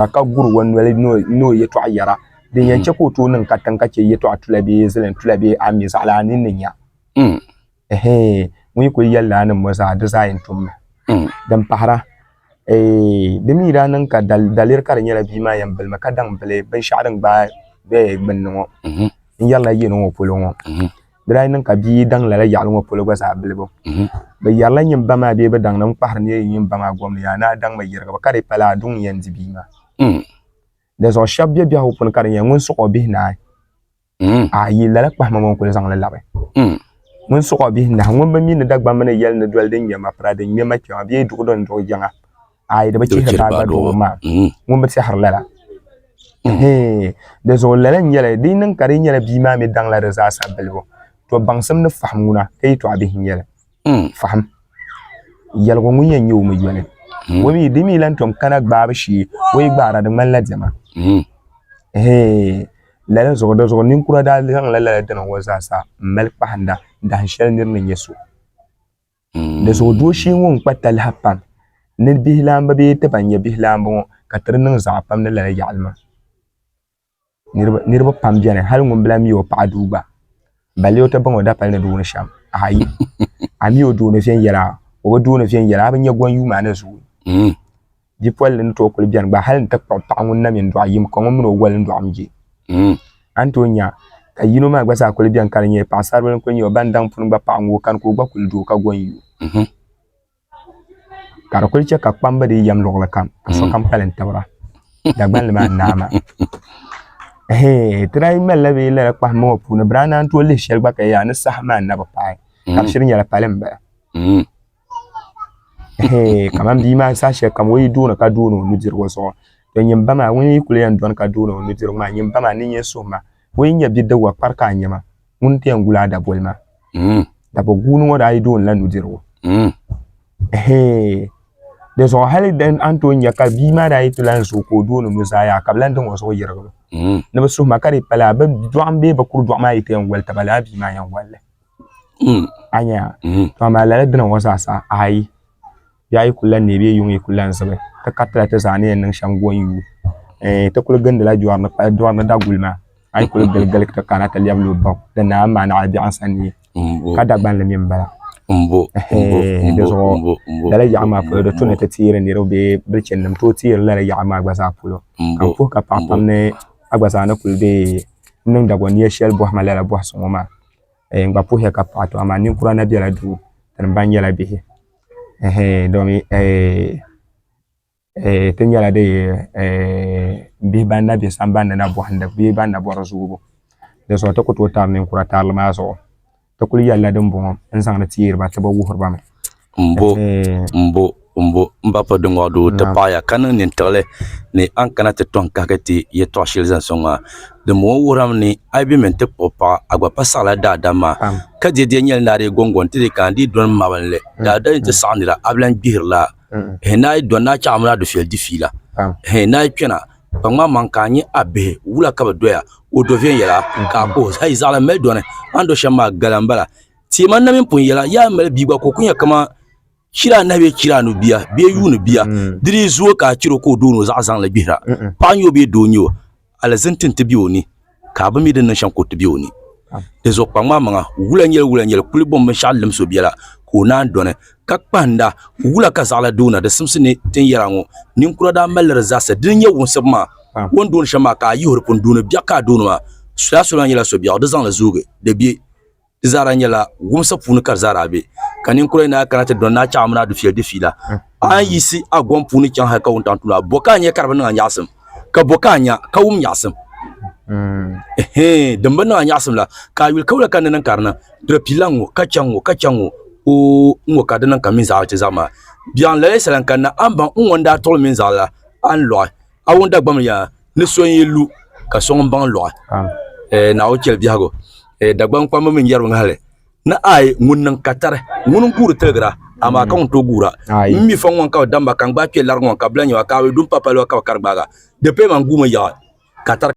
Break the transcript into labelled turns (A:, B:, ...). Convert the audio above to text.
A: Ka guri o noli ni o yɛtɔɣa yɛra din yɛn chɛ ka o tooi niŋ katiŋ ka chɛ yɛtɔɣa tula bee zilin tula bee a mi zaɣila a nini ni nya. Ɛhɛɛn, ŋun yi kul yɛli lala nim ŋɔ zaa, di zaa yɛn tummi. Din pahira, di mi daa niŋ ka daliri ka di nyɛla bia maa yɛn bilimi ka daŋ bili binshɛɣu din gbaai gbunni ŋɔ n yɛrila yino ŋɔ polo ŋɔ. Di daa yi niŋ ka bia yi daŋ lala yaɣili ŋɔ polo gba zaa bilibu, bɛ yɛrila nyin ba maa bee bɛ daŋdi mi kpahiri ni nyin ba maa gom ni yaa ni a daŋmi yirigibu ka di pala a duŋ n-yɛn di bia maa. Di zuɣu shɛba be biɛhigu puuni ka di nyɛ ŋun suɣ o bihi naai, ayi lala kpahima ŋɔ n-kuli zaŋ li labi. Ŋun suɣ o bihi nahi, ŋun bi mi ni Dagbamba ni yɛli ni doli din ŋme mapira din ŋme makpɛma bee duɣu din duɣi yiŋa, ayi di bi chihiri baa gba duɣibu maa, ŋun bi tɛhiri lala. Di zuɣu lala n-nyɛli di yi niŋ ka di nyɛla bia maa mi daŋla di zaa sa bilibu, to baŋsim ni fahim ŋuna ka yɛtɔɣa bihi n-nyɛli. Fahim yɛligu ŋun yɛn nyɛ o mi yoli. O mi di mi lan tom kana gbaabu shee, o yi gbaara di ŋmanila diɛma. Lala zuɣu di zuɣu ninkura daa zaŋla lala dini ŋɔ zaa sa m-mali kpahinda dahin shɛli nir ni nyɛ so. Di zuɣu dooshee ŋɔ n-kpa talahi pam ni bihi laamba bee ti ban nyɛ bihi laamba ŋɔ ka ti di niŋ zaɣa pam ni lala yaɣili maa. Niriba pam beni hali ŋun bi lahi mi o paɣa duu gba balle o ti baŋ o dapali ni dooni shɛm ayi a mi o dooni viɛnyɛla o bi dooni viɛnyɛla a bi nya gɔn yuuma ni zooi bipolli ni tooi kuli beni gba hali n-ti kpuɣi paɣa ŋun na mi n-dɔɣi yim ka ŋun mini o goli n-dɔɣim je. A ni tooi nya ka yino maa gba zaa kuli beni ka di nyɛ paɣasaribili n-kuli nyɛ o ban daŋ puni gba paɣa ŋɔ o kani ka o gba kuli doo ka go n-yi o. Ka di kuli chɛ ka kpamba dii yɛm luɣili kam ka sokam kpalim tibira Dagbanli maa n-naai maa. Ti daa yi malila bee lala kpahimma ŋɔ puuni bɛ daa naan tooi lihi shɛli gba ka yaa ni saha maa na bi paai ka di shiri nyɛla pali m-bala. Kamani bia maa saha shɛli kam o yi dooni ka dooni o nudirigu zuɣu to nyin ba maa ŋun yi kuli yɛn dɔni ka dooni o nudirigu maa nyin ba maa ni nyɛ suhu maa o yi nya bidibga kpari ka a nya ma ŋuni n-ti yɛn guli a daboli maa dabo guuni ŋɔ daa yi doonila nudirigu di zuɣu hali a ni tooi nya ka bia maa daa yi ti lahi zooi ka o dooni nuzaa yaa ka bɛ lahi daŋ o zuɣu yirigi o ni bɛ suhu ma ka di pala bɛ dɔɣim bee bɛ kuri dɔɣim maa yi ti yɛn wali taba lala bia maa yɛn wali li A nya to amaa lala dina ŋɔ zaa sa ayi biɛɣu yi kuli lahi neei bee yuŋ yi kuli lahi zibi ti karitila ti zaa ni yɛn niŋ shɛm go n-yuui ti kuli gindila dɔri ni daguli maa a yi kuli gili gili ti kana ti lɛbi lu baŋ di naai maa naɣila biɛɣu n-sa neei ka Dagbanli mi m-bala di zuɣu lala yaɣa maa polo di tu ni ti teeri niriba bee bilichininima tooi teeri lala yaɣa maa gba zaa polo ka m puhi ka paɣa pam ni a gba zaa ni kuli be n-niŋ Dagoniya shɛli bɔhima lala bɔhisi ŋɔ maa. N gba puhiya ka paɣa to amaa ninkura na bela duu tinim ban nyɛla bihi domi ti nyɛla bihi ban na be sambani ni na bɔhindi bee ban na bɔri zoobu di zuɣu ti ku tooi tari ninkura tarili maa zuɣu ti kuli yɛlila din bɔŋɔ n zaŋdi teeri ba ti bi wuhiri ba mi.
B: M-bo, m-bo, m-bo, m ba Pɔdɔŋɔɣidoo ti paɣiya ka niŋ nintiɣili ni a ni kana ti tɔŋ kahigi ti yɛtɔɣ shɛli zaŋ sɔŋ maa. Dimbɔŋɔ wuhirimi ni a yi be mi nti kpuɣi paɣa, a gba pa saɣila daadam maa. Ka diɛdiɛ nyɛli ni a dii gɔŋgɔ nti dii kana di dɔni mabinli, daadam yi ti saɣi nira, a bi lan gbihirila. Ɛhɛn, ni a yi dɔni ni a chaɣ a mini a dufɛli di fiila. Ɛhɛn, ni a yi kpɛna, kpaŋmaŋmaŋ ka a nya a bihi, wula ka bɛ doya? O do viɛnyɛla ka a kuhi, Hai, zaɣila mali dɔni, a ni do shɛm maa gala m-bala. Teema na mini pun yɛla, yaa mali bia gba ka o ku nyɛ kaman chira anahi bee chira anu bia bee yuuni bia, di dii zooi ka a chɛr o ka o dooni o zaɣ zaŋ li gbihira. Paɣa n-nyɛ o bee doo n-nyɛ o, alizin ti nti be o ni, ka a bi mi di niŋ shɛm ka o ti be o ni. Di zuɣu kpaŋ maa maŋa, wula n-nyɛli wula n-nyɛli kuli bom binshɛɣu limsi o biɛla ka o naan dɔni, ka kpahinda wula ka zaɣila doona. Di simsi ni ti ni yɛra ŋɔ, ninkura daa malila di zaasa. Dini n-nyɛ wumsibu maa, o ni dooni shɛm maa ka a yihi o di pun dooni biɛɣu ka a dooni maa. Lala soli maa nyɛla so biɛɣu, di zaŋli zoogi, di be. Di zaa daa nyɛla wumsa puuni ka di zaa daa be. Ka ninkura yi ni a kana ti dɔni ni a chaɣ a mini a dufɛli di fiila, a ni yiɣisi a gom puuni chaŋ hal ka wuntaŋ tuui a, bɔ ka a nya ka di bi niŋ a nyaɣisim? Ka bɔ ka a nya ka wum nyaɣisim? Ɛhɛn, din bi niŋ a nyaɣisim la, ka a yuli ka wula ka n ni niŋ ka di niŋ? Di piila ŋ-ŋɔ ka chaŋ ŋ-ŋɔ ka chaŋ ŋ-ŋɔ, oo, ŋ-ŋɔ ka di niŋ ka m mini zaɣila ti zaŋ maa. Biɛɣu n-lala yi salim kanna, a ni baŋ ŋ-ŋɔ n-daa tuɣili m mini zaɣila la, a ni lɔɣi. A wun Dagbam yaa ni so n-yi lu ka so ŋun baŋ lɔɣi Naawuni chɛli biɛhigu Dagbaŋ kpamba mi yɛri ŋahili ni aai ŋun niŋ katari ŋuni n-guuri tiligira amaa ka ŋun tooi guura m mi fa ŋ-ŋɔ ka bɛ damba ka n gbaai kpe lari ŋ-ŋɔ ka bɛ lahi nya ba ka a bi du m-pa pali ba ka bɛ kari gbaaga di paya maa n guumi yaɣi katari.